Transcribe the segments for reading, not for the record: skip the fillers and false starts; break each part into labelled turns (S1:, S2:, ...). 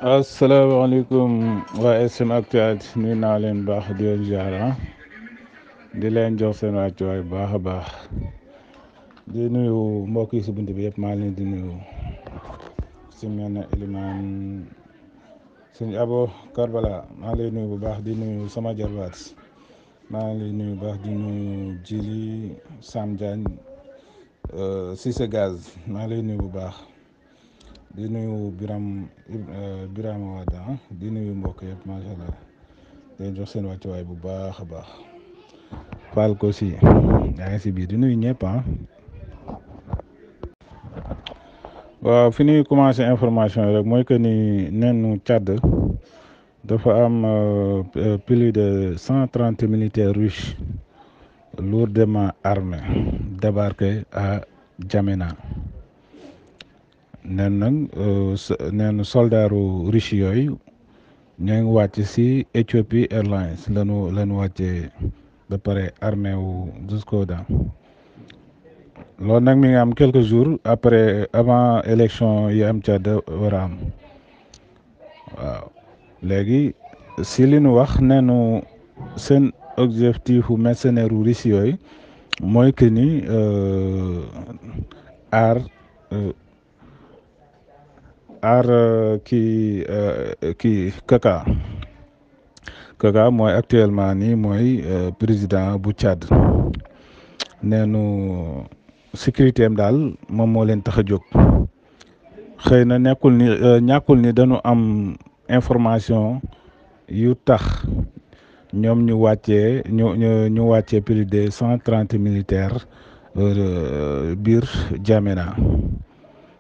S1: asalaamaaleykum waa SM Actualité nuyu naa leen baax di leen ziar di leen jox seen wàccuwaay bu baax a baax di nuyu mbokk yi si bunt bi yëpp maa leen di nuyu si mel ne Elimane sëñ Abo Karbala maa lay nuyu bu baax di nuyu sama jarbaat maa ngi lay nuyu bu baax di nuyu Jili Sam Diagne Cissé Gaz maa ngi lay nuyu bu baax. di nuyu Birama Wade di nuyu mbokk yëpp macha allah day jox seen wàccuwaay bu baax a baax Fall ko si yaa ngi si biir di nuyu ñëpp waaw fi ñuy commencé information yi rek mooy que ni nenu Tchad dafa am plus de 130 militaires russes lourdement armés débarqués à N'Djamena. neen soldaaru Russie yooyu ñoo ngi wàcc si Ethiopie Airlines lanu wàccee ba pare armée wu Jusqu'au-Dents loolu nag mi ngi am quelques jours avant élection yi am Tchad war a am waaw léegi si li nu wax neenu seen objectif mercenaire u Russie yooyu mooy que ni aar kii Kaka mooy actuellement nii mooy président bu Tchad neenu sécurité am daal moom moo leen tax a jóg xëy na ñàkkul ni dañu am information yu tax ñoom ñu wàccee plus de 130 militaires biir N'Djamena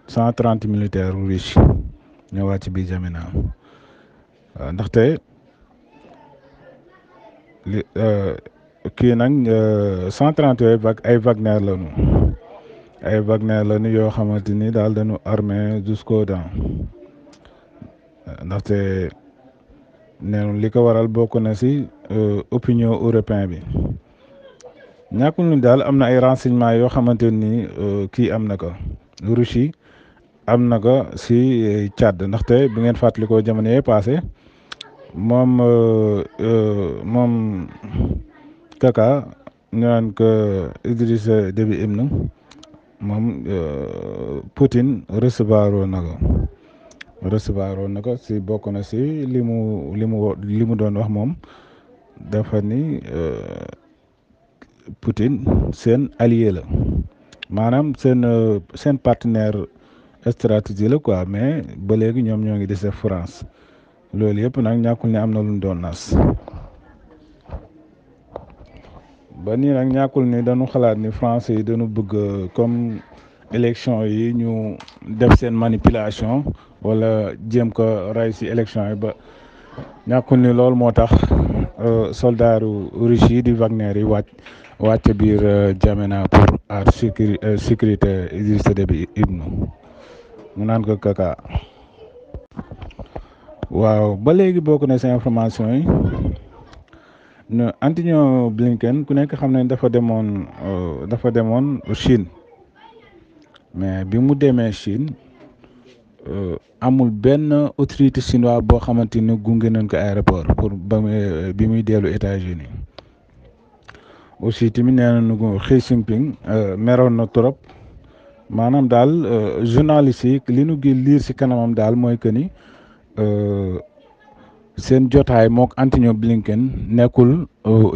S1: 130 militaires russes ñoo wàcc biir N'Djamena ndaxte kii nag 130 yooyu ay Wagner lañu yoo xamante ni daal dañu armé Jusqu'au-Dents ndaxte neenu li ko waral bokk na si opinion européen bi ñàkkul ni daal am na ay renseignements yoo xamante ni kii am na ko Russie am na ko si Tchad ndaxte bu ngeen fàttalikoo jamono yee passé moom Kaka ñu naan ko Idrissa Déby Itno moom Poutine recevoir woon na ko si bokk na si li mu doon wax moom dafa ni Poutine seen allié la maanaam seen partenaire stratégie la quoi mais ba léegi ñoom ñoo ngi dese France loolu yëpp nag ñàkkul ne am na lu ñu doon nas ba nii nag ñàkkul ni dañu xalaat ni français yi dañu bëgg comme élection yi ñu def seen manipulation wala jéem ko rey si élection yi ba ñàkkul ni loolu moo tax soldaaru Russie yi di Wagner yi wàcc biir N'Djamena pour aar sécurité Idrissa Déby Itno mu naan ko Kaka waaw ba léegi bokk na si information yi ne Antony Blinken ku nekk xam ne dafa demoon Chine mais bi mu demee Chine amul benn autorité chinois boo xamante ni gunge nañ ko aéroport pour bi muy dellu États-Unis aussi tamit nee nañu Xi Jinping meroon na trop maanaam daal journaliste yi li nu gi liir si kanamam daal mooy que ni seen jotaay mook Antony Blinken nekkul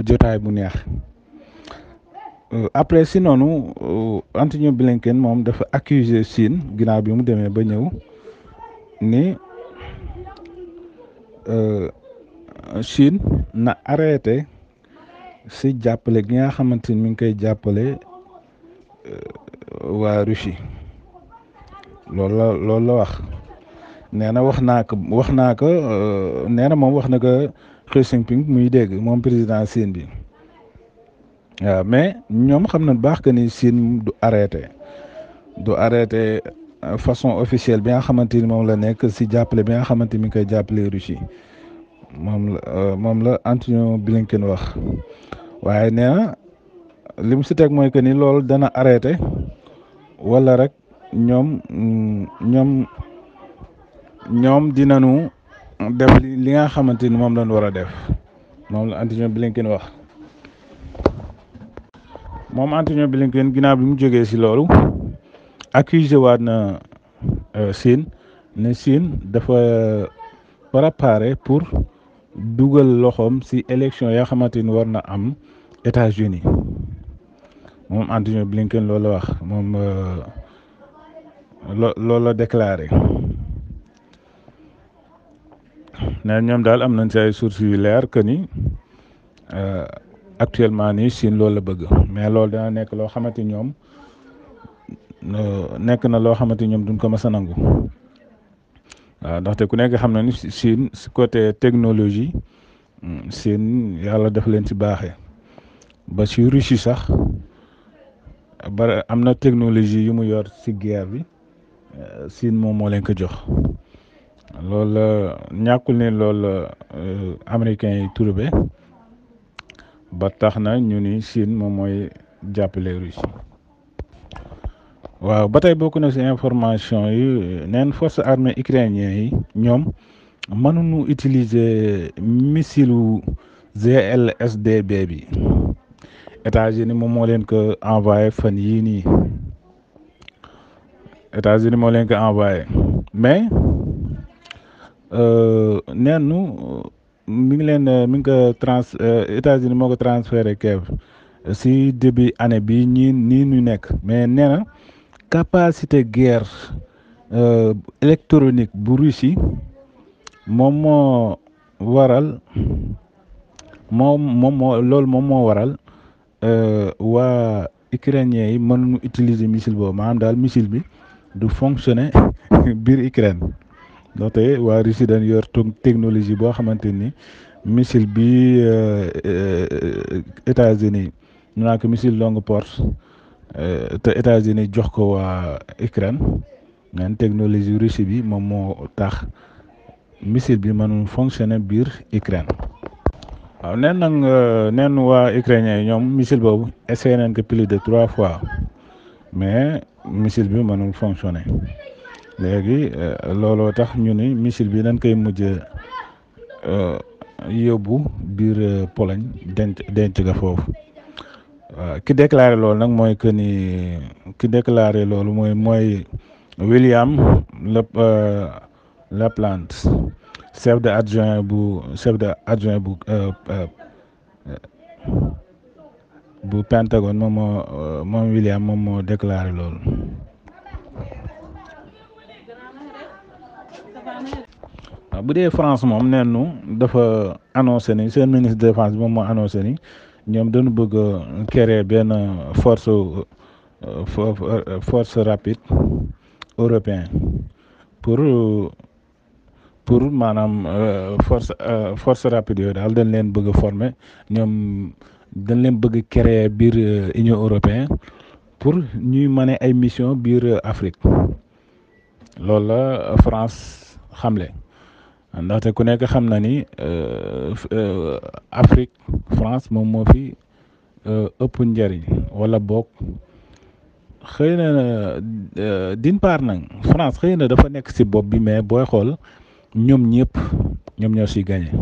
S1: jotaay bu neex après si noonu Antony Blinken moom dafa accuser Chine ginnaaw bi mu demee ba ñëw ni Chine na arrêté si jàppale gi nga xamante ni mi ngi koy jàppale waa Russie loolu la wax nee na wax naa ko nee na moom wax na ko Xi Jinping muy dégg moom président Chine bi waaw mais ñoom xam na baax que ni Chine du arrêté façon officielle bi nga xamante ni moom la nekk si jàppale bi nga xamante ni mi ngi koy jàppale Russie moom la Antony Blinken wax waaye nee na li mu si teg mooy que ni loolu dana arrêté wala rek ñoom ñoom dinañu def li nga xamante ni moom lañ war a def moom la Antony Blinken wax. moom Antony Blinken ginnaaw bi mu jógee ci loolu accusé waat na Chine ne Chine dafa préparé pour dugal loxoom ci élection yoo xamante ni war na am États-Unis moom Antony Blinken loolu la wax moom loolu la déclaré ne ñoom daal am nañ ci ay sources yu leer que ni actuellement nii Chine loolu la bëgg mais loolu dana nekk loo xamante ñoom nekk na loo xamante ñoom duñ ko mës a nangu waaw ndaxte ku nekk xam na ni Chine si côté technologie Chine yàlla def leen ci baaxee ba ci Russie sax ba am na technologie yu mu yor ci guerre bi Chine moom moo leen ko jox loolu la ñàkkul ne loolu américains yi trouvé ba tax na ñu ni Chine moom mooy jàppale Russie. waaw ba tey bokk na ci information yi neen force armée ukrainien yi ñoom mënuñu utiliser missile GLSDB bi États-Unis moom moo leen ko envoyé fan yii nii États-Unis moo leen ko envoyé mais neenu mi ngi ko États-Unis moo ko transféré Kiev si début année bi nii ñu nekk mais nee na capacité guerre électronique bu Russie moom moo waral loolu moom moo waral waa ukrainien yi mënuñu utiliser missile boobu maanaam daal missile bi du fonctionner biir Ukraine ndaxte waa Russie dañ yor technologie boo xamante ni missile bi États-Unis ñu naan ko missile longue portée te États-Unis jox ko waa Ukraine ngeen technologie Russie bi moom moo tax missile bi mënul fonctionner biir Ukraine. waaw neen waa ukrainien yi ñoom missile boobu essayé nañ ko plus de 3 fois mais missile bi mënul fonctionner léegi looloo tax ñu ni missile bi dañ koy mujj yóbbu biir Pologne denc ga foofu. ki déclaré loolu nag mooy que ni ki déclaré loolu mooy William Laplante chef d'adjoint bu Pentagone moom William moom moo déclaré loolu. waaw bu dee France moom neenu dafa annoncé ni seen ministre de défense bi moom moo annoncé ni ñoom dañu bëgg a créer benn force rapide européen pour maanaam force rapide yooyu daal dañ leen bëgg a former ñoom dañ leen bëgg a créer biir Union européenne pour ñuy mener ay mission biir Afrique loolu la France xamle. ndaxte ku nekk xam na ni Afrique France moom moo fi ëpp njariñ wala boog xëy na d'une part nag France xëy na dafa nekk ci bopp bi mais booy xool ñoom ñëpp ñoom ñoo ci gagné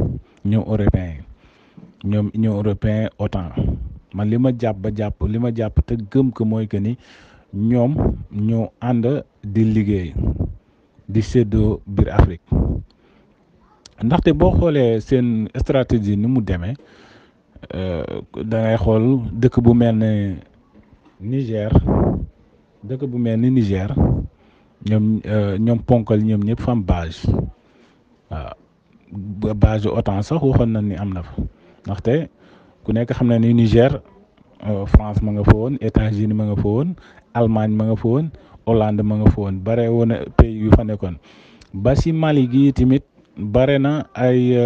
S1: ñoom européens yi ñoom Union européen OTAN man li ma jàpp te gëm ko mooy que ni ñoom ñoo ànd di liggéey di séddoo biir Afrique. ndaxte boo xoolee seen stratégie ni mu demee da ngay xool dëkk bu mel ne Niger ñoom ponkal ñoom ñëpp fam base waaw base OTAN sax waxoon nañ ni am na fa ndaxte ku nekk xam na ni Niger France ma nga fa woon États-Unis ma nga fa woon Allemagne ma nga fa woon Hollande ma nga fa woon bare woon pays yu fa nekkoon ba si Mali gi tamit bare na ay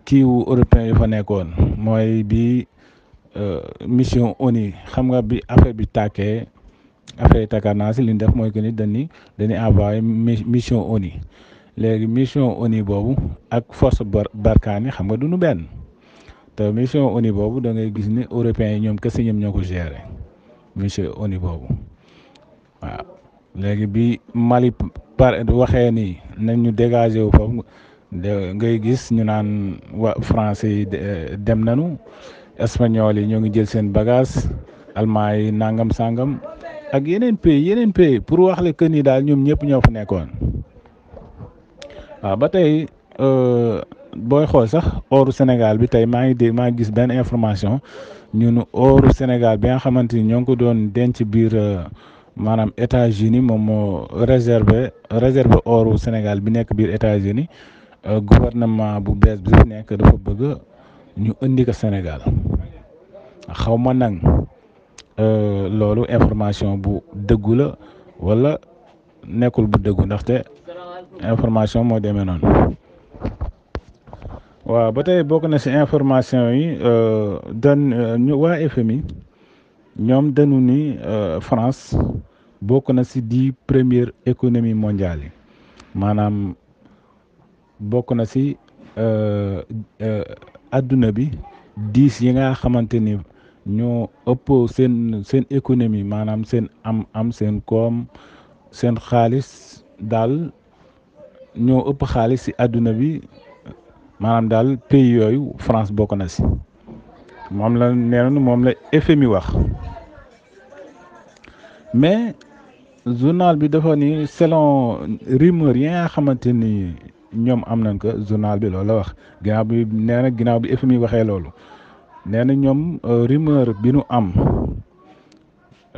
S1: kiiwu européen yu fa nekkoon mooy bi mission ONU xam nga bi affaire bi tàkkee affaire takkarnaa si li ñu def mooy que ni dañuy envoyé mission ONU léegi mission ONU boobu ak force Barkhane xam nga duñu benn te mission ONU boobu da ngay gis ni européens yi ñoom kese ñoom ñoo ko gérer mission ONU boobu waaw léegi bi Mali par waxee ni nañ ñu dégager wu foofu ngay gis ñu naan français yi dem nañu espagnol yi ñoo ngi jël seen bagage allemand yi nangam sangam ak yeneen pays pour wax le que ni daal ñoom ñëpp ñoo fa nekkoon waaw ba tey booy xool sax ooru Sénégal bi tey maa ngi gis benn information ñun ooru Sénégal bi nga xamante ni ñoo ngi ko doon denc biir maanaam États-Unis moom moo réservé ooru Sénégal bi nekk biir États-Unis gouvernement bu bees bi fi nekk dafa bëgg ñu indi ko Sénégal xaw ma nag loolu information bu dëggu la wala nekkul bu dëggu ndaxte information moo demee noonu. waaw ba tey bokk na ci information yi ñu waa FMI ñoom dañu ni France bokk na ci 10 premières économies mondiales yi maanaam bokk na ci adduna bi 10 yi nga xamante ni ñoo ëpp seen économie maanaam seen am seen koom seen xaalis daal ñoo ëpp xaalis ci adduna bi maanaam daal pays yooyu France bokk na ci moom la moom la FMI wax mais journal bi dafa ni selon rumeur yi nga xamante ni ñoom am nañ ko journal bi loolu la wax ginnaaw bi FMI waxee loolu nee na ñoom rumeur bi nu am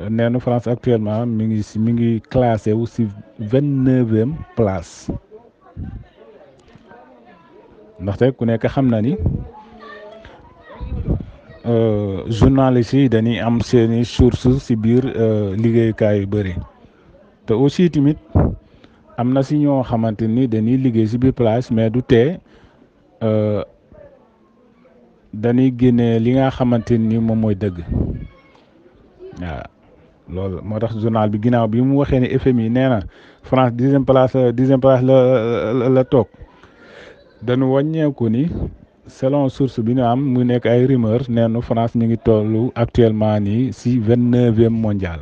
S1: nee na France actuellement mi ngi classé wu ci 29e place ndaxte ku nekk xam na ni journalistes yi dañuy am seeni sources ci biir liggéeyukaay yu bëri te aussi tamit am na ci ñoo xamante ni dañuy liggéey ci biir place mais du tee dañuy génne li nga xamante ni moom mooy dëgg waaw loolu moo tax journal bi ginnaaw bi mu waxee ni FMI nee na France 10e place la toog dañu wàññeeku ni selon source bi ñu am mu nekk ay rumeur nee na France mi ngi tollu actuellement nii ci 29e mondial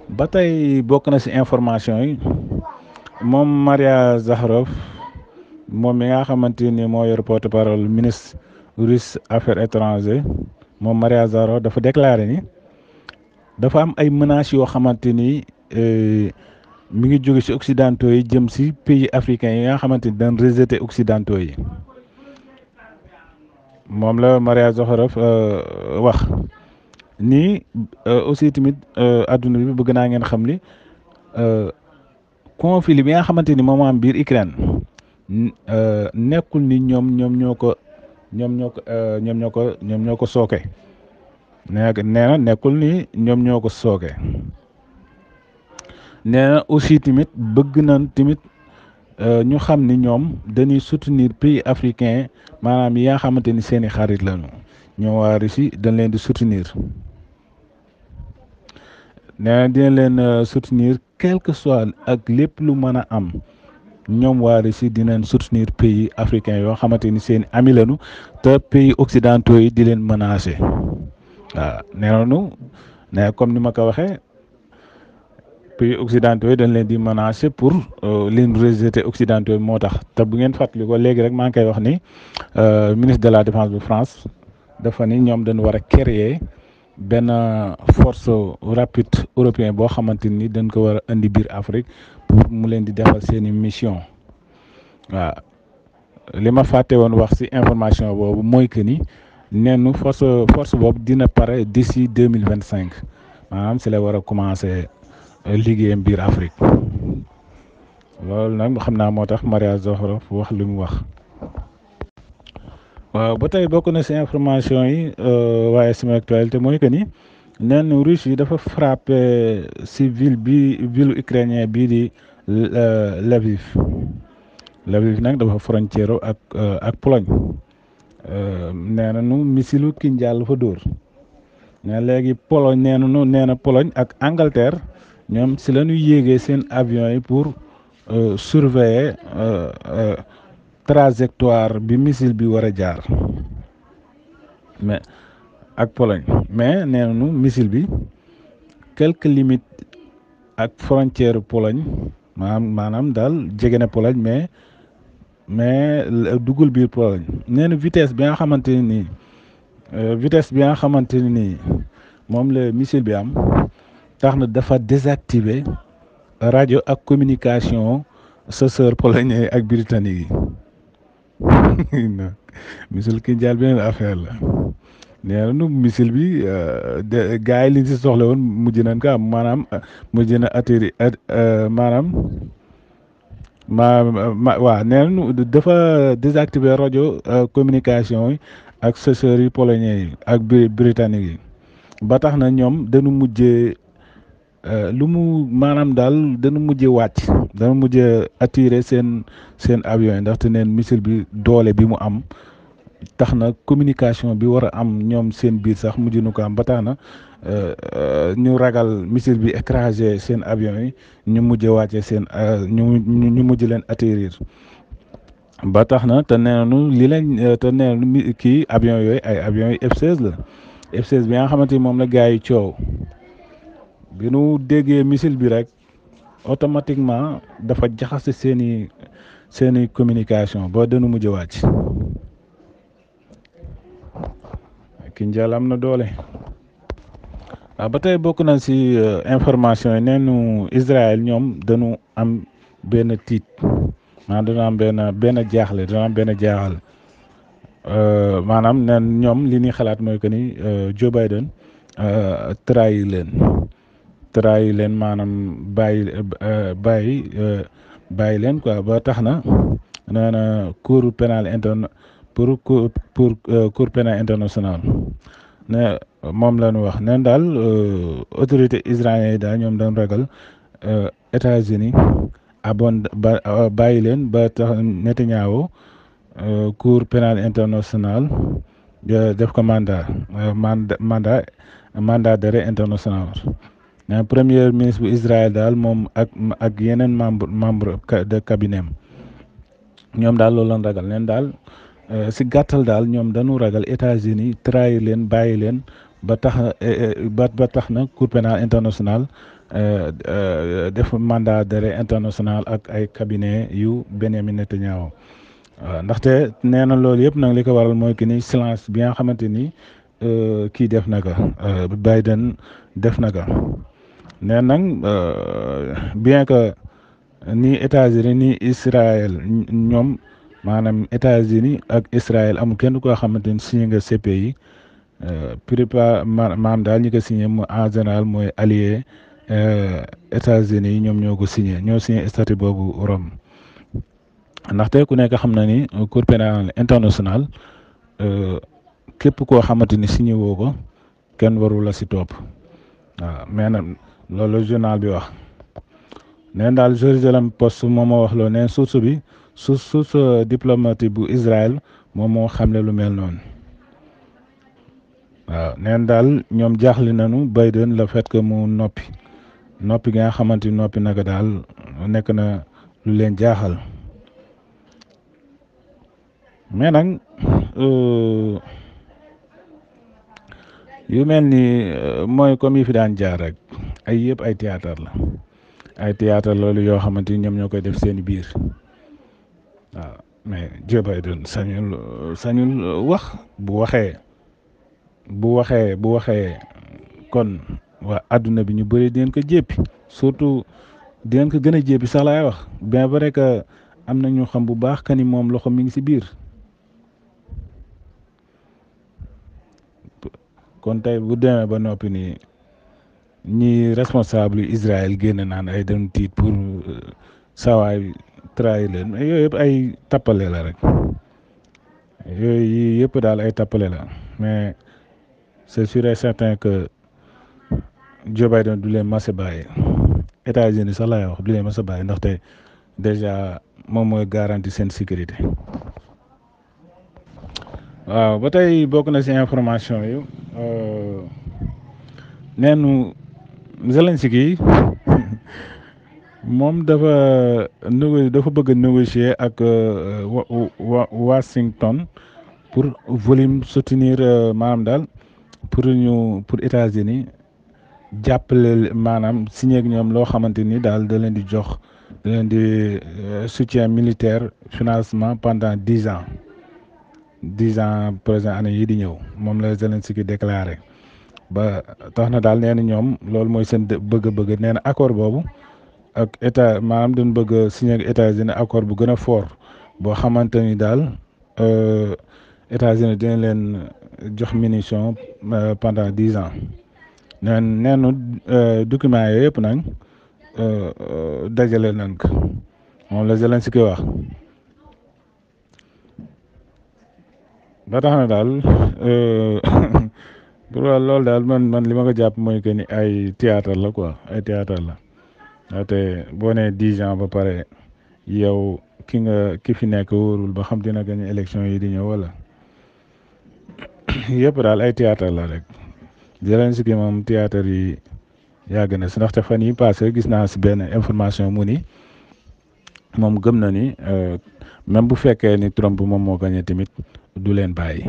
S1: ba tey bokk na ci information yi moom Maria Zakharov moom mi nga xamante ni moo yor porte-parole ministre russe affaires étrangères moom Maria Zakharov dafa déclaré ni dafa am ay menaces yoo xamante ni mi ngi jóge ci occidentaux yi jëm ci pays africains yi nga xamante ni dañ rejeté occidentaux yi moom la Maria Zakharov wax nii aussi tamit adduna bi bëgg naa ngeen xam ni conflit bi nga xamante ni moom am biir Ukraine nekkul ni ñoom ñoo ko sooke nee na nekkul ni ñoom ñoo ko sooke nee na aussi tamit bëgg nañ tamit ñu xam ni ñoom dañuy soutenir pays africain maanaam yi nga xamante ni seeni xarit lañu ñoo waa Russie dañ leen di soutenir nee na dina leen soutenir quel que soit ak lépp lu mën a am ñoom waa Russie dinañ soutenir pays africain yoo xamante ni seeni ami lañu te pays occidentaux yi di leen menacer waaw nee nañu ne comme ni ma ko waxee pays occidentaux yi dañ leen di menacer pour leen rejeter occidentaux yi moo tax te bu ngeen fàttali ko léegi rek maa ngi koy wax ni ministre de la défense de France dafa ni ñoom dañ war a créer benn force rapide européen boo xamante ni dañ ko war a indi biir Afrique pour mu leen di defal seeni mission waaw li ma fàtte woon wax ci information boobu mooy que ni neenu force boobu dina pare d'ici 2025 maanaam ci la war a commencer liggéeyam biir Afrique loolu nag xam naa moo tax Maria Zakharov wax li mu wax. waaw ba tey bokk na ci information yi waaye sama actualité mooy que ni neen Russie yi dafa frappé ci ville ukrainien bii di Lviv nag dafa frontière ak Pologne nee nañu misilu Kinjal fa dóor ne léegi Pologne nee na Pologne ak Angleterre ñoom ci la ñuy yéegee seen avion yi pour surveiller trajectoire bi missile bi war a jaar mais ak Pologne mais nee nañu missile bi quelques limites ak frontière Pologne maanaam daal jege na Pologne mais duggul biir Pologne nee na vitesse bi nga xamante ne nii vitesse bi nga xamante ne nii moom la missile bi am tax na dafa désactiver rajo ak communication chasseurs polonais ak britannique yi missile ki jaal beneen affaire la nee nañu missile bi gars yi liñ si soxla woon mujj nañ ko am maanaam mujj na atterri maanaam waaw nee nañu dafa désactiver rajo communication yi ak chasseurs yi polonais yi ak britannique yi ba tax na ñoom dañu mujjee lu mu maanaam daal dañu mujjee wàcc dañu mujjee attirer seen avion yi ndaxte neen missile bi doole bi mu am tax na communication bi war a am ñoom seen biir sax mujj nu ko am ba tax na ñu ragal missile bi écrasé seen avion yi ñu mujj wàcce seen ñu mujj leen atterrir ba tax na te nee nañu li leen te nee nañu kii avion yooyu ay avions yi F-16 la F-16 bi nga xamante ni moom la gars yi coow bi nu déggee missile bi rek automatiquement dafa jaxase seeni communication ba danu mujj wàcc Kinjal am na doole waaw ba tey bokk na ci information yi neenu Israël ñoom dañu am benn tiit maanaam dañu am benn jaaxle dañu am benn jaaxal maanaam neen ñoom li ñuy xalaat mooy que ni Joe Biden trahir leen maanaam bàyyi leen quoi ba tax na nee na cour pénal cour pénal international ne moom la ñu wax neen daal autorité israélien yi daal ñoom dañ ragal États-Unis bàyyi leen ba tax Netanyahu cour pénal international def ko mandat d'arrêt international premier ministre bu Israël daal moom ak yeneen membre de cabinet am ñoom daal loolu lañ ragal neen daal si gàttal daal ñoom dañu ragal États-Unis trahir leen bàyyi leen ba tax na cour pénal international def mandat d'arrêt international ak ay cabinet yu Benjamin Netanyahu waaw ndaxte nee na loolu yëpp nag li ko waral mooy que ni silence bi nga xamante ni kii def na ko Biden def na ko nee nag bien que ni États-Unis ni Israël ñoom maanaam États-Unis ak Israël amul kenn koo xamante ni signé nga CPI maam daal ñi ko signé mu en général mooy allié États-Unis yi ñoom ñoo signé statut boobu Rome ndaxte ku nekk xam na ni cour pénal international képp koo xamante ni signé woo ko kenn waru la si topp waaw mais nag loolu journal bi wax neen daal Jérusalem Post moom moo wax loolu neen source diplomatique bu Israël moom moo xamle lu mel noonu waaw neen daal ñoom jaaxli nañu Biden le fait que mu noppi gi nga xamante ni noppi naka daal nekk na lu leen jaaxal mais nag yu mel ni mooy comme yi fi daan jaar rek ay yëpp ay théâtre la ay théâtre loolu yoo xamante ni ñoom ñoo koy def seeni biir waaw mais Joe Biden sañul wax bu waxee kon waa adduna bi ñu bëri dinañ ko jéppi surtout dinañ ko gën a jéppi sax laay wax bien vrai que am na ñu xam bu baax que ni moom loxo mi ngi ci biir kon tey bu demee ba noppi nii ñi responsable yu Israël génn naan ay dañu tiit pour sawaay trahir leen yooyu yëpp ay tappale la rek yooyu yëpp daal ay tappale la mais c'est sûr et certain que Joe Biden du leen mas a bàyyi États-Unis sax laay wax du leen mas a bàyyi ndaxte déjà moom mooy garantie seen sécurité waaw ba tey bokk na ci information yu neenu Zelensky moom dafa bëgg a négocier ak Washington pour volume soutenir maanaam daal pour États-Unis jàppale maanaam signé ak ñoom loo xamante ni daal da leen di jox da leen di soutien militaire financement pendant 10 ans 10 ans prochaine année yi di ñëw moom la Zelensky déclaré ba tax na daal nee na ñoom loolu mooy seen bëgg-bëgg nee na accord boobu ak état maanaam dañ bëgg a signé ak États-Unis accord bu gën a fort boo xamante ni daal États-Unis dina leen jox munition pendant 10 ans neenu documents yooyu yëpp nag dajale nañ ko moom la Zelensky wax ba tax na daal pour loolu daal man li ma ko jàpp mooy que ni ay théâtre la quoi ay théâtre la te boo nee 10 ans ba pare yow ki fi nekk wóorul ba xam dina gagné élection yi di ñëw wala yëpp daal ay théâtre la rek Zelensky moom théâtre yi yàgg na si ndaxte fan yi passé gis naa si benn information mu ni moom gëm na ni même bu fekkee ni Trump moom moo gagné tamit du leen bàyyi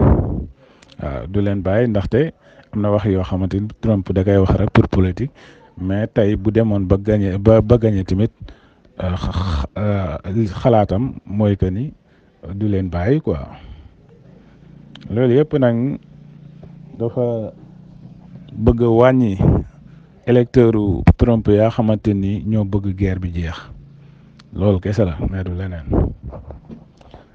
S1: waaw du leen bàyyi ndaxte am na wax yoo xamante ni Trump da koy wax rek pour politique mais tey bu demoon ba gagné ba gagné tamit xalaatam mooy que ni du leen bàyyi quoi loolu yëpp nag dafa bëgg a wàññi électeuru Trump yaa xamante ni ñoo bëgg guerre bi jeex loolu kese la mais du leneen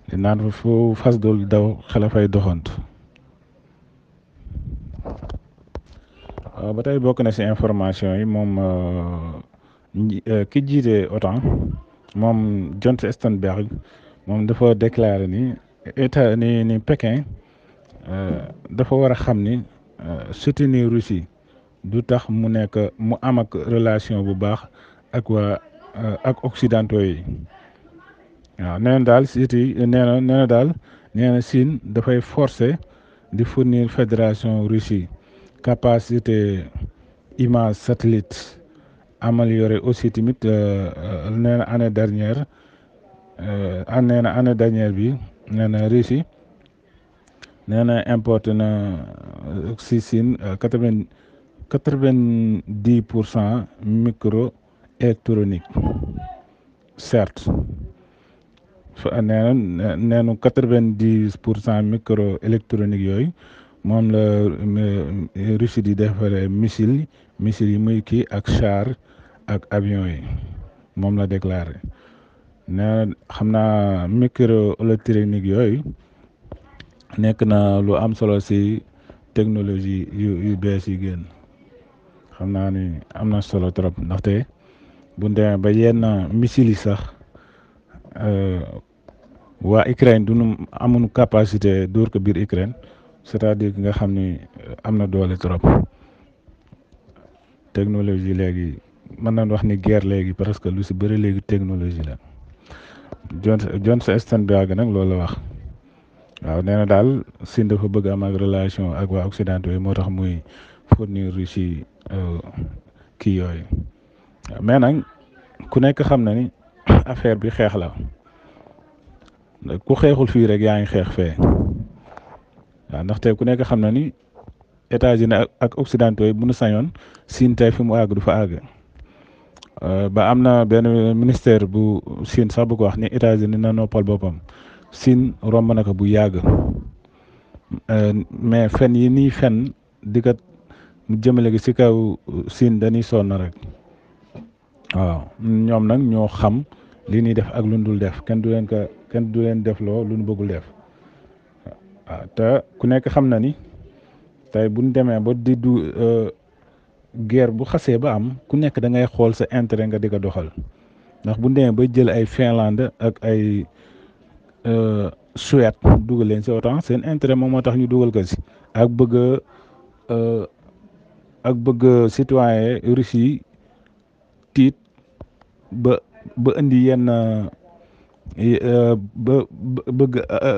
S1: di naan fu fas dul daw xela fay doxant ba tey bokk na ci information yi moom ki jiite OTAN moom Jens Stoltenberg moom dafa déclaré ni état ni Pékin dafa war a xam ni soutenir Russie du tax mu nekk mu am ak relation bu baax ak waa ak occidentaux yi waaw nee na daal siti nee na daal nee na Chine dafay forcer di fournir fédération Russie capacité image satellite amélioré aussi tamit nee na année dernière bi nee na Russie nee na importé na si Chine 90% micro électronique certes nee na 90% micro électronique yooyu moom la Russie di defaree missile yi muy kii ak char ak avion yi moom la déclaré nee na xam naa micro électronique yooyu nekk na lu am solo si technologie yu bees yi génn xam naa ni am na solo trop ndaxte bu demee ba yenn missile yi sax waa Ukraine duñu amuñu capacité dóor ko biir Ukraine c'est-à-dire nga xam ni am na doole trop technologie léegi mën nañ wax ni guerre léegi parce que lu si bëri léegi technologie la Jens Stoltenberg nag loolu la wax waaw nee na daal Chine dafa bëgg am ak relation ak waa occidentaux yi moo tax muy fournir Russie kii yooyu mais nag ku nekk xam na ni affaire bi xeex la ku xeexul fii rek yaa ngi xeex fee waaw ndaxte ku nekk xam na ni États-Unis ak occidentaux yi bu nu sañoon Chine tey fi mu àgg du fa àgg ba am na benn ministère bu Chine sax bu ko wax ni États-Unis na noppal boppam Chine romb na ko bu yàgg mais fen yi nii fen di kat mu jëmale gi si kaw Chine dañuy sonn rek waaw ñoom nag ñoo xam li ñuy def ak lu ñu dul def kenn du leen def loo lu ñu bëggul def waaw te ku nekk xam na ni tey bu ñu demee ba di du guerre bu xasee ba am ku nekk da ngay xool sa intérêt nga di ko doxal ndax bu ñu demee ba jël ay Finlande ak ay Suède dugal leen si OTAN seen intérêt moom moo tax ñu dugal ko si ak bëgg citoyen Russie tiit ba indi yenn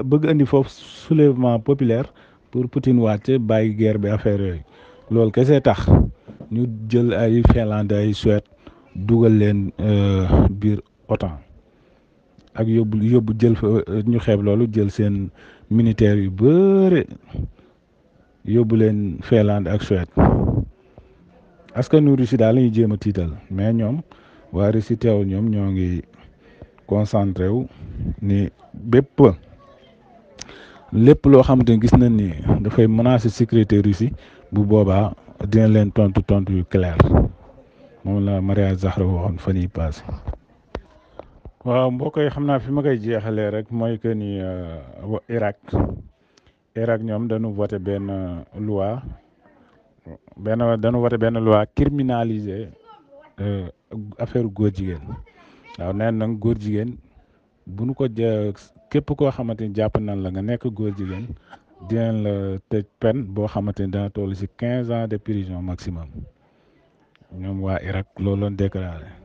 S1: bëgg indi foofu soulèvement populaire pour Poutine wàcc bàyyi guerre bi affaire yooyu loolu kese tax ñu jël ay Finlande ay Suède dugal leen biir OTAN ak yóbbu jël fa ñu xeeb loolu jël seen militaires yu bëre yóbbu leen Finlande ak Suède askanu Russie daal la ñuy jéem a tiital mais ñoom waa Russie teewul ñoom ñoo ngi concentré wu ni lépp loo xamante ni gis nañ ni dafay menacer sécurité Russie bu boobaa dina leen tontu yu clair moom la Maria Zakharova waxoon fan yii passé. waaw mbokk yi xam naa fi ma koy jeexalee rek mooy que ni Irak ñoom dañu voté benn loi criminalisé affaire góor jigéen waaw neen nag góor jigéen bu nu ko képp koo xamante ni jàpp nañ la nga nekk góor jigéen dinañ la tëj peine boo xamante ni dana toll ci 15 ans de prison maximum ñoom waa Irak loolu lañ déclaré.